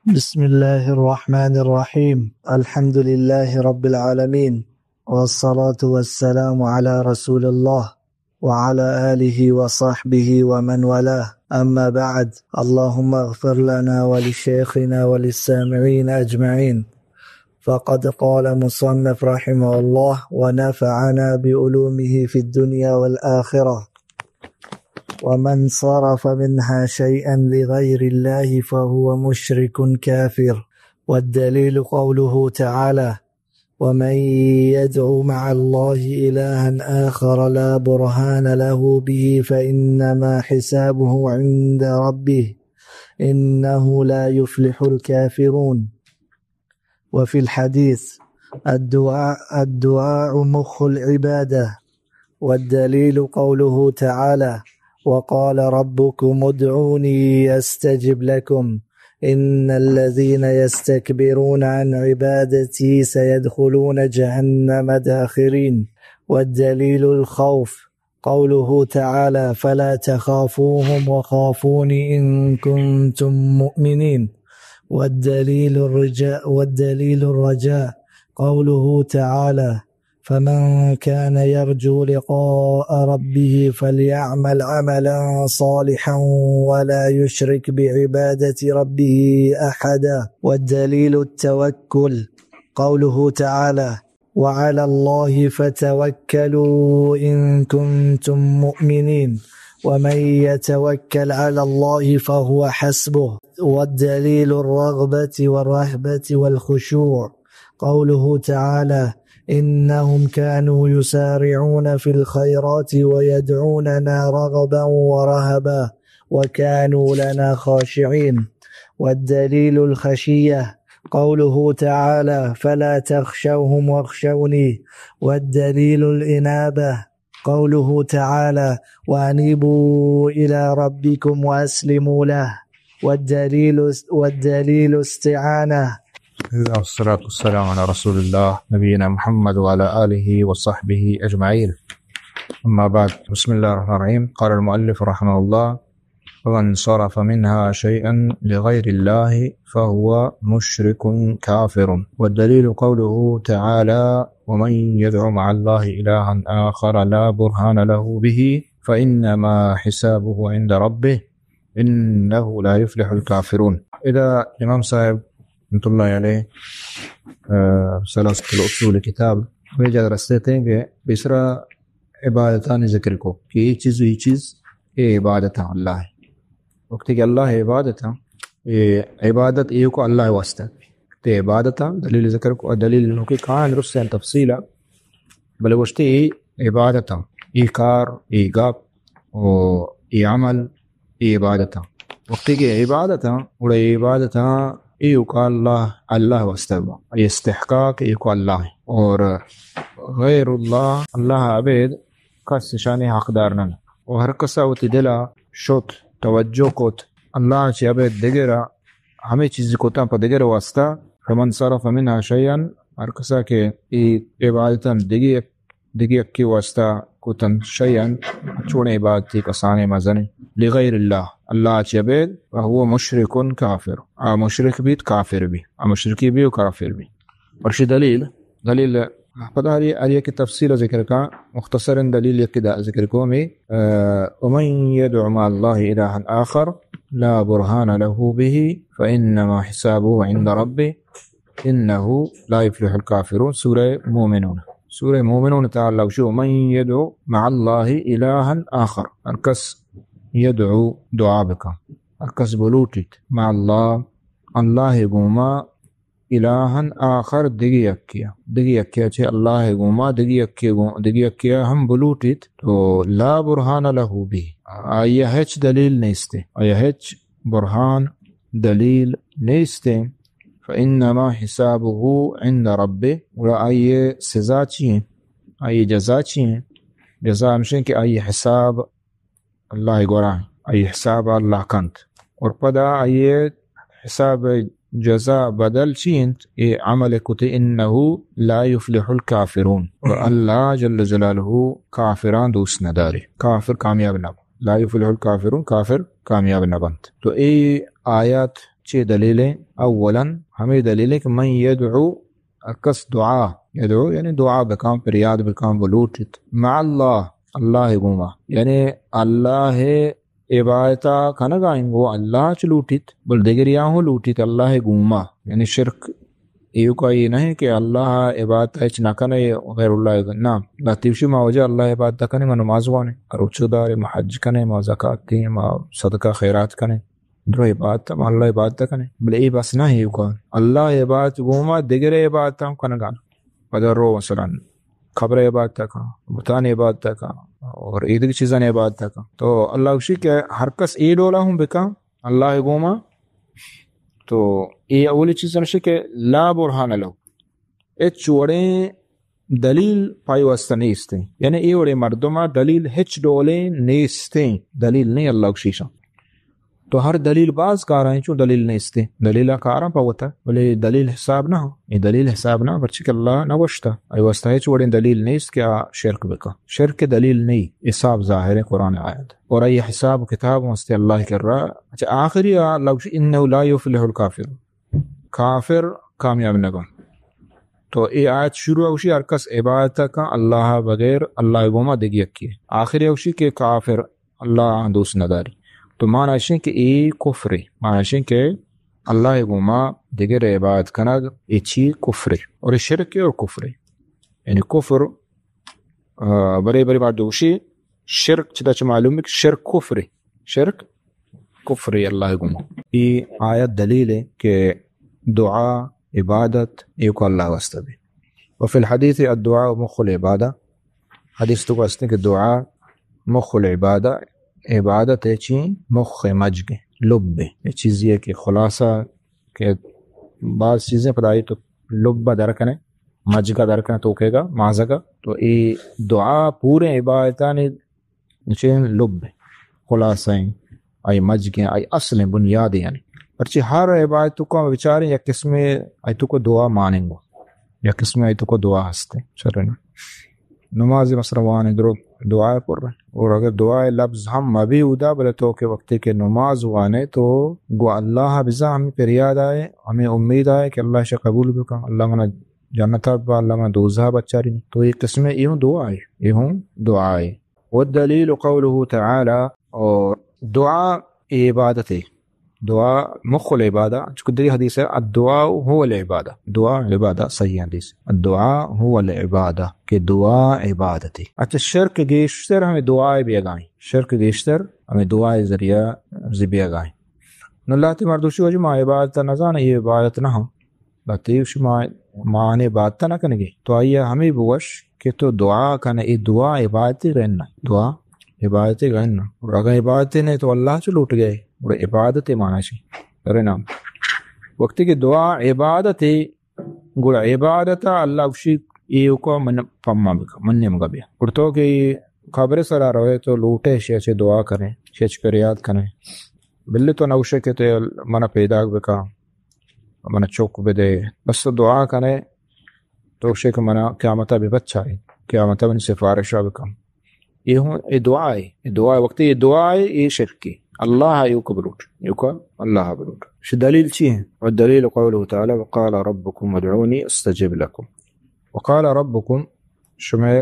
بسم الله الرحمن الرحيم. الحمد لله رب العالمين، والصلاة والسلام على رسول الله وعلى آله وصحبه ومن والاه. أما بعد، اللهم اغفر لنا ولشيخنا وللسامعين أجمعين. فقد قال مصنف رحمه الله: ونفعنا بعلومه في الدنيا والآخرة. ومن صرف منها شيئا لغير الله فهو مشرك كافر. والدليل قوله تعالى: ومن يدع مع الله إلها آخر لا برهان له به فإنما حسابه عند ربه إنه لا يفلح الكافرون. وفي الحديث: الدعاء، الدعاء مخ العبادة. والدليل قوله تعالى: وقال ربكم ادعوني أستجب لكم، إن الذين يستكبرون عن عبادتي سيدخلون جهنم داخرين. والدليل الخوف، قوله تعالى: فلا تخافوهم وخافون إن كنتم مؤمنين. والدليل الرجاء، والدليل الرجاء، قوله تعالى: فمن كان يرجو لقاء ربه فليعمل عملا صالحا ولا يشرك بعبادة ربه أحدا. والدليل التوكل، قوله تعالى: وعلى الله فتوكلوا إن كنتم مؤمنين، ومن يتوكل على الله فهو حسبه. والدليل الرغبة والرهبة والخشوع، قوله تعالى: إنهم كانوا يسارعون في الخيرات ويدعوننا رغبا ورهبا وكانوا لنا خاشعين. والدليل الخشية، قوله تعالى: فلا تخشوهم واخشوني. والدليل الإنابة، قوله تعالى: وأنيبوا إلى ربكم وأسلموا له. والدليل، والدليل استعانة. الحمد لله والصلاة والسلام على رسول الله نبينا محمد وعلى آله وصحبه أجمعين. أما بعد، بسم الله الرحمن الرحيم. قال المؤلف رحمه الله: ومن صرف منها شيئا لغير الله فهو مشرك كافر. والدليل قوله تعالى: ومن يدع مع الله إلها آخر لا برهان له به فإنما حسابه عند ربه إنه لا يفلح الكافرون. ادا امام صاحب رحمت اللہ علیہ، آ، سلاسة الأصول کتاب، ہمے جاگہ رستے تھے کہ پیسرا عبادتانی ذکر کو کہ یہ چیز، یہ چیز، یہ عبادت اللہ ہے۔ وقتی کہ اللہ عبادت ہیں، یہ عبادت یہ کو اللہ واسطہ۔ تے عبادت ہیں، دلیل ذکر کو، دلیل نو کہ کہاں درست ہیں تفصیلا، بلے گوشتے یہ عبادت ہیں، یہ کار، یہ گپ، و یہ عمل، یہ عبادت ہیں۔ وقتی کہ عبادت ہیں، گڑا یہ عبادت ہیں، یہ کو اللہ، اللہ واسطہ با۔ یہ استحقاق یہ کو اللہ ہے۔ اور غیر اللہ، اللہ ابید کس شانی حقدار نہ۔ و ہر کسا وتی دلا شت، توجہ کت، اللہ چی ابید دگرا ہمیں چیز کتا پہ دگر واسطہ۔ فمن صرف منها شيئا، ہر کسا کہ ای عبادتاں دگی، دگی یکی واسطہ کتن، شیئا، چوڑیں عبادتی کسانیں مزنیں، لغیر اللہ، اللہ چی ابید، فهو مشرک کافر، آ مشرک بیت کافر بی، آ مشرکی بی و کافر بی۔ اور شی دلیل، دلیل پدا ہر، ہر یکی تفصیل ذکر کا، مختصراً دلیل یکی دا ذکر کو میں، آ، ومن يدع مع الله إلها آخر لا برهان له به فإنما حسابه عند ربه إنه لا يفلح الكافرون۔ سورہ مومنون، سورہ مومنون تعالی وشو، من يدع مع الله إلها آخر، ہر کس يدعو دعا بکا، ہر کس بلوٹیت مع الله، اللہ گوما الہاً آخر، دگہ یکے ءَ، دگہ یکے ءَ چہ اللہ ءِ گوما دگہ یکے گوں، دگہ یکے ءَ ہم بلوٹیت تو لا برہان لہ بہ، آئی ءَ ہچ دلیل نیست، آئی ءَ ہچ برہان، دلیل نیست، فإنما حسابه عند ربه، گڑا آئی ءِ سزا چی اِنت؟ آئی ءِ جزا چی اِنت؟ جزا ہمش اِنت کہ آئی ءِ حساب اللہ ءِ گورا، آئی ءِ حساب اللہ کنت۔ اور پدا آئی ءِ حساب، جزا، بدل چی اِنت؟ اے عمل کتے، انه لا يفلح الكافرون۔ اور اللہ جل جلالہ کافراں دوست نہ دارے۔ کافر کامیاب نہ بنت۔ لا يفلح الكافرون، کافر کامیاب نہ بنت۔ تو اے آیات چے دلیل ایں؟ اولاً ہمے دلیل ایں کہ من یدعو، ہر کس دعا، یدعو یعنی دعا بکاں، پریاد بکاں، بلوٹیت، مع اللہ، اللہ ءِ گوما، یعنی اللہ ءِ عبادت ءَ کنگ ءَ انگو اللہ چ لوٹیت، بل دگریا ہوں لوٹیت اللہ ءِ گوما، یعنی شرک ایوکا اے نہ کہ اللہ ءِ عبادت ہچ نہ کنے غیر اللہ ءِ، نہ، لہتے گوشی ما واجہ اللہ ءِ عبادت کنیں، ما نماز وانیں، ما روچہ داریں، ما حج کنیں، ما زکات دیں، ما صدقہ خیرات کنیں، درو عبادت، ما اللہ ءِ عبادت کنیں، بلے اے بس نہ ایوکا، اللہ ءِ عبادت گوما دگر عبادت ہم کنگان، پدا رو مثلاً قبر ءِ عبادت کن، بتان ءِ عبادت کن، اور ایدگہ چیزانی عبادت کن۔ تو اللہ گوشی کہ ہر کس اے ڈولا ہوں بکن اللہ ءِ گوما، تو اے اولی چیز ہمشی کہ لا برہان لہ، ہچ وڑیں دلیل پہ آئی واسطہ نیستیں، یعنی اے وڑیں مردم ءَ دلیل ہچ ڈولیں نیستیں، دلیل نہیں اللہ گوشی شان۔ تو ہر دلیل باز کارائیں چون دلیل نیستیں، دلیل کاراں پہ وتا، بلے دلیل حساب نہ، اے دلیل حساب نہ، پرچہ کہ اللہ نہ گوشتا، آئی واسطہ ہچ وڑیں دلیل نیست کہ آ شرک بکن، شرک دلیل نہیں، حساب ظاہر ہے قرآن آیت، اور اے حساب کتاب واسطے اللہ کرا۔ اچھا، آخری آ لفظ، انه لا يفلح الكافرون، کافر کامیاب نہ بنت۔ تو اے آیت شروع اوشی ہر کس عبادت کن اللہ بغیر، اللہ گوما دگہ یکی۔ آخری اوشی کہ کافر اللہ دوست نداری۔ تو مانا اشیں کہ اے کفرے، مانا اشیں کہ اللہ گوما دگر عبادت کنگ، اے چی کفرے۔ اور اے شرک اور کفرے۔ یعنی کفر، آ، برے برے بار دوشی شرک چدا چہ معلوم ہے کہ شرک کفرے۔ شرک کفرے اللہ گوما۔ اے آیت دلیل ہے کہ دعا، عبادت، ایوکا اللہ واسطہ بی۔ وفي الحديث الدعاء مخ العبادة، حدیث توکا ہستیں کہ دعا مخ العبادة، عبادت ءِ چی؟ مخ، مجگ، لب، اے چیزی ہے کہ خلاصہ کہ بعض چیزیں پدا آئی تو لب در کنے، مجگا در کنے، توکے گا، مازگا۔ تو اے دعا پورے عبادتانی چین لب، خلاصہ ہیں، آئی مجگ ہیں، آئی اصل ہیں، بنیاد ہیں یعنی۔ پرچہ ہر عبادت توکا بچاریں یک قسمے آئی توکا دعا ماننگو، یک قسمے آئی توکا دعا ہستے۔ شرن نماز مثلاً وانے درو دعا پر، اور اگر دعا لفظ ہم مبی اودا، بلے تو کہ وقتی کہ نماز وانے تو گو اللہ بزا ہمیں پریاد آئے، ہمیں امید آئے کہ اللہ شے قبول بکن، اللہ منا جنت با، اللہ منا دوزہ بچاری۔ تو یہ قسمے، یہ ہوں دعا ہے، یہ ہوں دعا ہے۔ والدليل قوله تعالى، اور دعا عبادت ہے۔ دعا مخ العبادة، چونکہ دری حدیث ہے، الدعاء هو العبادة۔ دعا عبادت، صحیح حدیث۔ الدعاء هو العبادة، کہ دعا عبادت ہے۔ اچھا، شرک گیشتر ہمیں دعا بیگائیں۔ شرک گیشتر ہمیں دعا ذریعہ زی بیگائیں۔ نو لہتے مردوشی وجہ ما عبادت نہ زانیں، یہ عبادت نہ ہم۔ لہتے شما مانے عبادت نہ کنگے۔ تو آئی ہمیں بوش کہ تو دعا کنے، اے دعا عبادت غیر نہ۔ دعا عبادت غیر نہ۔ اور اگر عبادت نہیں تو اللہ چو لوٹ گئے۔ اور عبادت مانا چی؟ ارے نام۔ وقتی کہ دعا عبادت ہے، گڑا عبادت اللہ گوشی، ایوکا من پما بکا، من نیمگا بیا۔ گڑا تو کہ قبر سرا روے تو لوٹے شے چے دعا کنے، شے چے پریاد کنے۔ بلے تو نوشے کہ تو منا پیداک بکا، منا چک بدے۔ بس تو دعا کنے، تو گوشے کہ منا قیامتا بہ بچائے، قیامتا منی سفارشا بکن۔ اے ہوں، اے دعا ہے، اے دعا ہے، وقتی اے دعا ہے، اے شرک ہے۔ اللہ ایوکا بلوٹ، ایوکا اللہ بلوٹ۔ شے دلیل چی ہے؟ والدليل قوله تعالى: وقال ربكم ادعوني أستجب لكم۔ وقال ربكم، شمے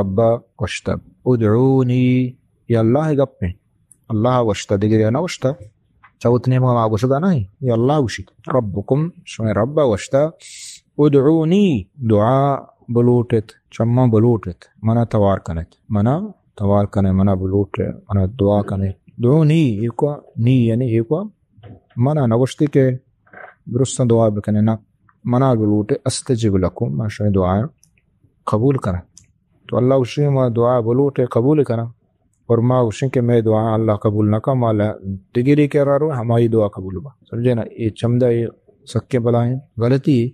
رب گوشتا، ادعوني، یہ اللہ گپ ہیں۔ اللہ گوشتا، دگریا نہ گوشتا۔ چہ وت نیمگا ما گوشگا نہ ایں، یہ اللہ گوشیت۔ ربکم، شمئے رب گوشتا، ادعونی، دعا بلوٹت، چہ من بلوٹت، منا توار کنت، منا توار کنت، منا بلوٹت، منا دعا کنت۔ ادعونی، ایوکا نی، یعنی ایوکا منا نگوشتی کہ درستاں دعا بکنے، نہ، منا بلوٹت، استجب لکم، من شمئے دعا قبول کناں۔ تو اللہ گوشی، ما دعا بلوٹیں، قبول کناں۔ اور ما گوشیں کہ مئے دعا اللہ قبول نہ کن، ما اللہ دگری کرا رو، ہمائی دعا قبول با۔ سمجھے نا؟ یہ چمدا یہ سکیں بلائیں غلطی۔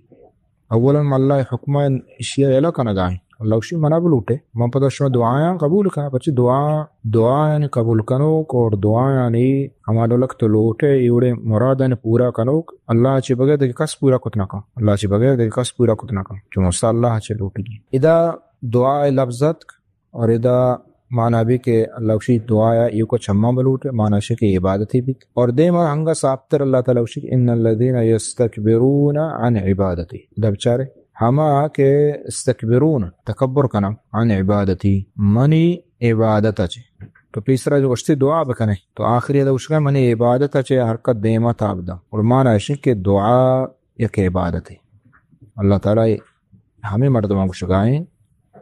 اولاً ما اللہ حکمہ اشیا اعلی کنگائیں۔ اللہ گوشی، منا بلوٹے، من پدا شما دعایاں قبول کناں۔ پرچہ دعا، دعا یعنی قبول کنوک اور دعا یعنی ہما ڈولک تو لوٹے، ایوڑے مرادانی پورا کنوک، اللہ چی بغیر دگہ کس پورا کت نہ کن۔ اللہ چی بغیر دگہ کس پورا کت نہ کن۔ چون مسا اللہ چی لوٹی۔ ادا دعا لفظ اتک اور ادا مانا بھی کہ اللہ گوشی دعایا ایوکا چماں بلوٹ، مانا شی کہ عبادتی بیت۔ اور دیما ہنگا صافتر اللہ تعالی گوشی کہ ان الذین یستکبرون عن عبادتی۔ دا بچارے، ہما کہ استکبرون، تکبر کنن، عن عبادتی، منی عبادت چے۔ تو پیسرا جو گوشتی دعا بکنے، تو آخری دا گوشگا منی عبادت چے حرکت دیما تاب دا۔ اور مانا شی کہ دعا یک عبادتے۔ اللہ تعالی ہمے مردماں گوشگائیں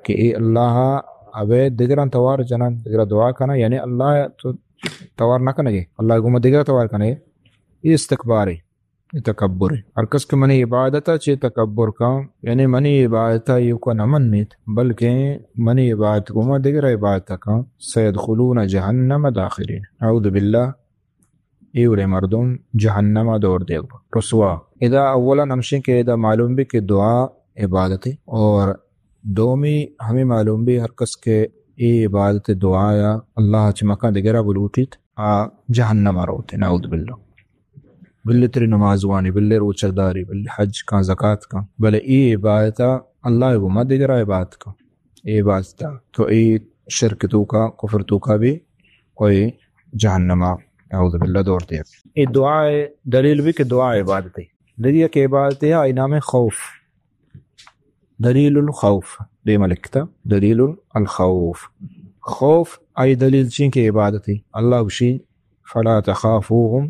کہ اے اللہ ابے دگراں توار جنن، دگرا دعا کنن، یعنی اللہ تو توار نہ کنگے، اللہ گوما دگرا توار کنگے، اے استکبارے، اے تکبرے۔ ہر کس کہ منی عبادت چے تکبر کن، یعنی منی عبادت ایوکا نہ منیت، بلکہ منی عبادت گوما دگرا عبادت کن، سیدخلون جہنم داخرین۔ اعوذ باللہ۔ اے وڑیں مردم جہنم ء دور دیگ بنت۔ رسوا۔ ادا اولا ہمشیں کہ ادا معلوم بی کہ دعا عبادتے، اور دومی ہمیں معلوم بی ہر کس کہ اے عبادت دعا یا اللہ چہ مکن دگرا بلوٹیت، آ جہنم ء روت۔ نعوذ باللہ۔ بلے تری نماز وانی، بلے روچگ داری، بلے حج کن، زکات کن، بلے اے عبادت اللہ گوما دگرا عبادت کن۔ اے عبادت تو اے شرک توکا، کفر توکا بی، کوئی جہنم ء، اعوذ باللہ، دور دے۔ اے دعا ء دلیل بی کہ دعا عبادت ہے۔ دگہ یک عبادت ہے، آئی نام ہے خوف۔ دلیل الخوف۔ دیما لکھتا، دلیل الخوف۔ خوف آئی دلیل چین کہ عبادت ہے۔ اللہ گوشی، فلا تخافوهم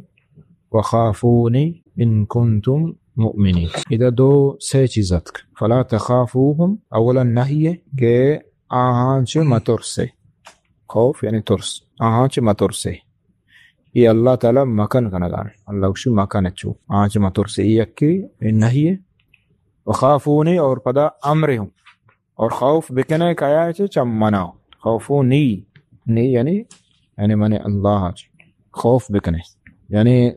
وخافوني إن كنتم مؤمنين۔ ادا دو سے چیز اتک۔ فلا تخافوهم، اولا نہی ہے کہ آہاں چہ مترسے۔ خوف یعنی ترس۔ آہاں چہ مترسے۔ اے اللہ تعالی مکن کنگا۔ اللہ گوشی مکن چو۔ آہاں چہ مترسے۔ اے یکی، اے نہی ہے۔ وخافوني، اور پدا امر ہوں۔ اور خوف بکنے کیا چہ؟ چہ منا۔ خوفوني، نی یعنی، یعنی من اللہ چہ خوف بکنے۔ یعنی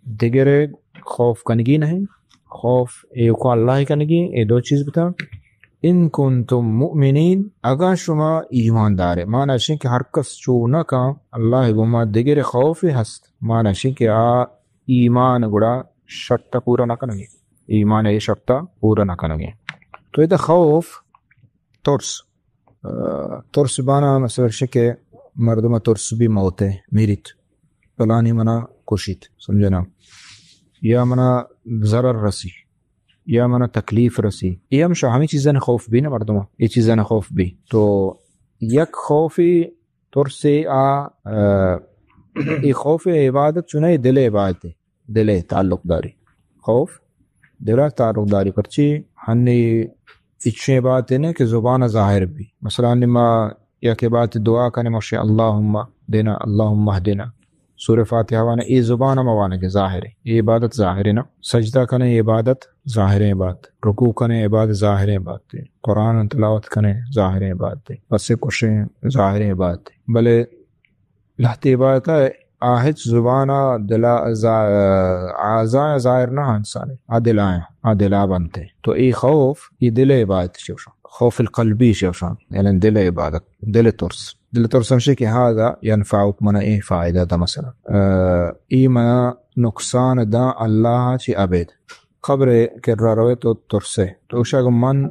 دگرے خوف کنگی نہیں، خوف ایوکا اللہ کنگی، اے دو چیز بتا۔ ان کنتم مؤمنین، اگاں شما ایمان دارے، مانا شی کہ ہر کس چو نہ کن اللہ گوما دگرے خوف ہست، مانا شی کہ آ ایمان گڑا شرط پورا نہ کنگے، ایمان اے شرط پورا نہ کنگے۔ تو ادا خوف، ترس، آ، ترس بانا مثلا شی کہ مردم ترس بی موت ہے، میریت، پلانی منا کشیت، سمجھنا، یا منا ضرر رسی، یا منا تکلیف رسی، اے ہم شا ہمیں چیزاں خوف بی نا مردم، اے چیزاں خوف بی۔ تو یک خوفی ترسے آ، آ، اے خوف عبادت چونہ دل عبادت ہے، دل تعلق داری۔ خوف دل تعلق داری، پرچی ہنی اچھیں عبادت نے کہ زبان ظاہر بی۔ مثلا ما یک عبادت دعا کنے مشے اللہم دینا، اللہم اہدنا۔ سورہ فاتحہ وانے، اے زبان ہم وانگے ظاہر ہے، اے عبادت ظاہر ہے نا۔ سجدہ کنے، اے عبادت ظاہریں عبادت۔ رکوع کنے، عبادت ظاہریں عبادت۔ قرآن تلاوت کنے، ظاہریں عبادت۔ پسے کشیں، ظاہریں عبادت۔ بلے لہتے عبادت آ ہچ زبان آ دل آ زا-، اعضاء ظاہر نہ انسان آ دل آیا، آ دل آ بنتے۔ تو اے خوف، اے دل عبادت چوشاں۔ خوف القلبی چوشاں، یعنی دل عبادت، دل ترس۔ دل ترس ہمشی کہ ہذا ینفعک، منا اے فائدہ دا مثلا۔ آ، اے منا نقصان دا اللہ چہ ابید۔ قبر کرا روے تو ترسے۔ تو شاگ من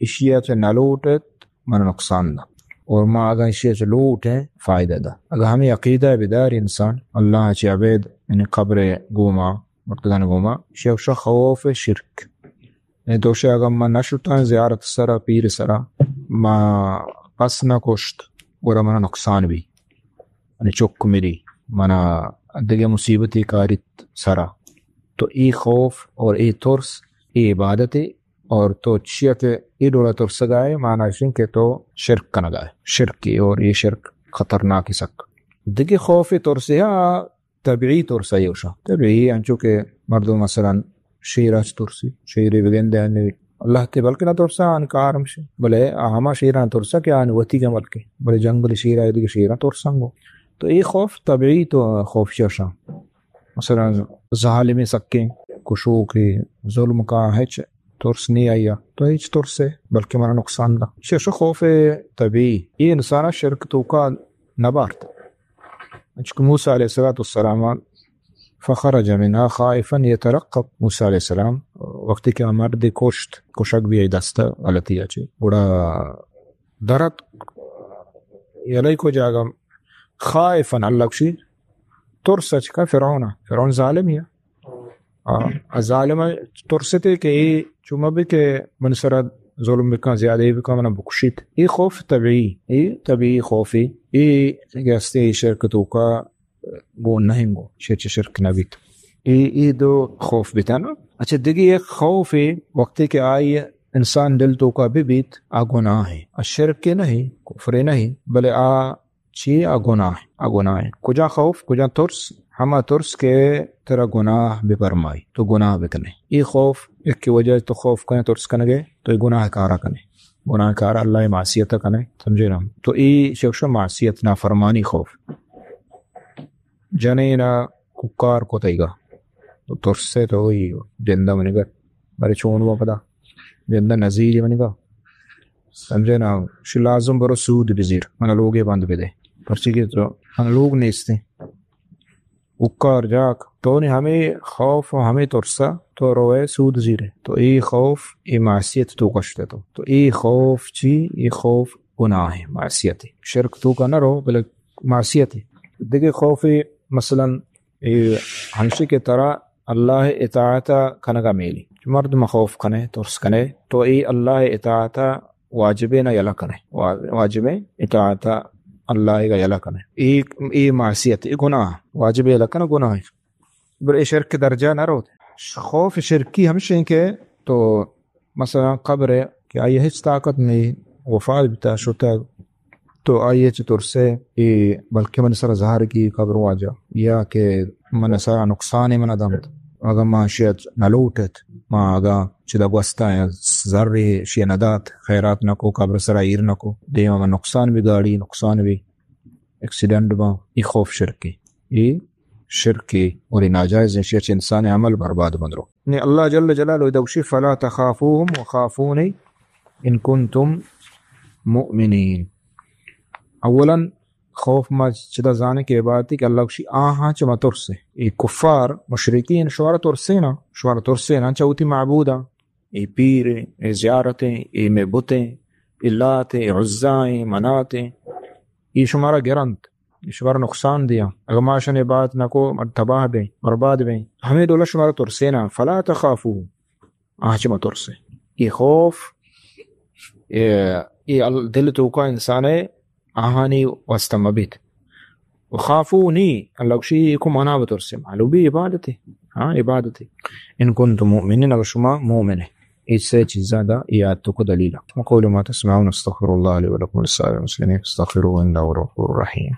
اشیا چہ نہ لوٹت، منا نقصان دا۔ اور ما اگاں اشیا چہ لوٹیں، فائدہ دا۔ اگاں ہمیں عقیدہ بدار انسان، اللہ چہ ابید، یعنی قبر گوما، مردگان گوما، شیخ شاہ خوف شرک۔ یعنی تو شاہ اگاں ما نہ شتاں زیارت سرا، پیر سرا، ما پس نہ کشت، گڑا منا نقصان بی۔ یعنی چک مری، منا دگہ مصیبتی کاریت سرا۔ تو اے خوف اور اے ترس، اے عبادت ہے، اور تو چیا کہ اے ڈولا ترسگا ہے، مانا اشیں کہ تو شرک کنگا ہے۔ شرک ہے اور اے شرک خطرناک ہے سک۔ دگہ خوف ترس ہے، آ طبیعی ترس ہے اوشا۔ طبیعی انچو کہ مردم مثلا شیر اچ ترسی، شیرے بگندے آنی اللہ تے بلکہ نہ ترسا، آن کار ہمشی۔ بلے آ ہما شیران ترسا کہ آن وتی گا بلکہ، بلے جنگل شیر آئے دگہ شیران ترسنگو۔ تو اے خوف طبیعی تو خوف چوشاں۔ مثلا ظالم سکیں، کشوکے، ظلم کا ہچ ترس نہیں آیا۔ تو ہچ ترس ہے، بلکہ منا نقصان دا۔ شش خوف طبیعی۔ اے انسانا شرک توکا نبارت۔ چونکہ موسیٰ علیہ الصلوۃ والسلام فخرج منها خائفا يترقب۔ موسیٰ علیہ السلام وقتی کہ آ مردے کشت، کشگ بی آئی دست غلطی اچے۔ گڑا درت، یلئی کو جاگہ خائفن، اللہ گوشی ترس چکا فرعون، فرعون ظالم ہی۔ آ، آ ظالم ترستے کہ اے چو مبی کہ من سرا ظلم بکن، زیادہ بکن، منا بکشیت۔ اے خوف طبیعی، اے طبیعی خوفی۔ اے کہ ہستے اے شرک توکا گون نہ انت، گو شرک، شرک نہ بیت۔ اے، اے دو خوف بیتن۔ اچھا، دگہ یک خوفے وقتی کہ آئی انسان دل توکا بہ بیت، آ گناہ ہے۔ آ شرک نہیں، کفر نہیں، بلے آ چی؟ آ گناہ ہے، آ گناہ ہے۔ کجا خوف، کجا ترس؟ ہما ترس کہ ترا گناہ بہ پرمائی، تو گناہ بکنے۔ اے خوف، یک وجہ تو خوف کنے، ترس کنگے، تو اے گناہ کارا کنے، گناہ کارا اللہ معصیت کنے، سمجھے نا؟ تو اے شخص معصیت، نافرمانی خوف۔ جنینا کوکار کتئیگا، تو ترسے تو وہی جندہ منگا، بارے چون ہوا پدا جندہ نزیری منگا، سمجھے نا؟ شی لازم برو سود بزیر، من لوگے بند بدے، پرچی کہ تو من لوگ نیستے۔ کوکار جاک، تو نے ہمے خوف و ہمے ترسا تو روئے سود زیرے، تو اے خوف، اے معصیت توکا شتے تو۔ تو اے خوف چی؟ اے خوف گناہ ہے، معصیت ہے۔ شرک توکا نہ رو، بلے معصیت ہے۔ دگہ خوفے مثلاً اے ہنچی کہ ترا اللہ اطاعت کنگا میلی۔ مردم خوف کنے، ترس کنے، تو اے اللہ اطاعت واجبے نہ یلہ کنے۔ وا-، واجبے اطاعت اللہ گا یلہ کنے۔ اے، اے معصیت، اے گناہ، واجبے یلہ کنے گناہ۔ بلے اے شرک درجہ نہ روت۔ خوف شرکی ہمشیں کہ تو مثلاً قبر ہے کہ آئی ہچ طاقت نہیں، وفات بیتا، شتا، تو آئی چہ ترسے، اے بلکہ من سر زہر کی قبر واجہ، یا کہ من سر نقصان من دمت، اگاں ما شیت نہ لوٹت، ما اگاں چدا گوستا زر شی نہ دات، خیرات نہ کو، قبر سرا ایر نہ کو، دیما من نقصان بہ گاڑی، نقصان بہ ایکسیڈنٹ با، اے خوف شرکی، اے شرکی اور اے ناجائز ہیں، شرک انسان عمل برباد بندرو۔ نے اللہ جل جلالہ ادا گوشی، فلا تخافوهم وخافون ان کنتم مؤمنین۔ اولاً خوف ما چدا زانیں کہ عبادتی کہ اللہ گوشی آہاں چہ مترسے۔ اے کفار، مشرکین شمارا ترسینا، شمارا ترسینا چہ وتی معبوداں۔ اے پیر ایں، اے زیارت ایں، اے مئے بت ایں، اے لات ایں، اے عزیٰ ایں، منات ایں، اے شمارا گرنت، اے شمارا نقصان دیاں۔ اگاں ما اشانی عبادت نہ کو، ما تباہ بیں، برباد بیں۔ ہمے ڈولا شمارا ترسیناں، فلا تخافوهم، آہاں چہ مترسے۔ اے خوف، اے، اے ال-، دل توکا انسان ءِ آہانی واسطہ مہ بیت۔ وخافونی، اللہ گوشی، ایکو منا بترسے، معلوم بی عبادتے۔ ہاں، عبادتے۔ ان کنتم مؤمنین، اگر شما مومن ہے۔ اے سے چیزاں دا اے آیت کو دلیل۔ اقول ما تسمعون، استغفر الله لي ولكم ولسائر المسلمين، استغفروه انه هو الغفور الرحيم۔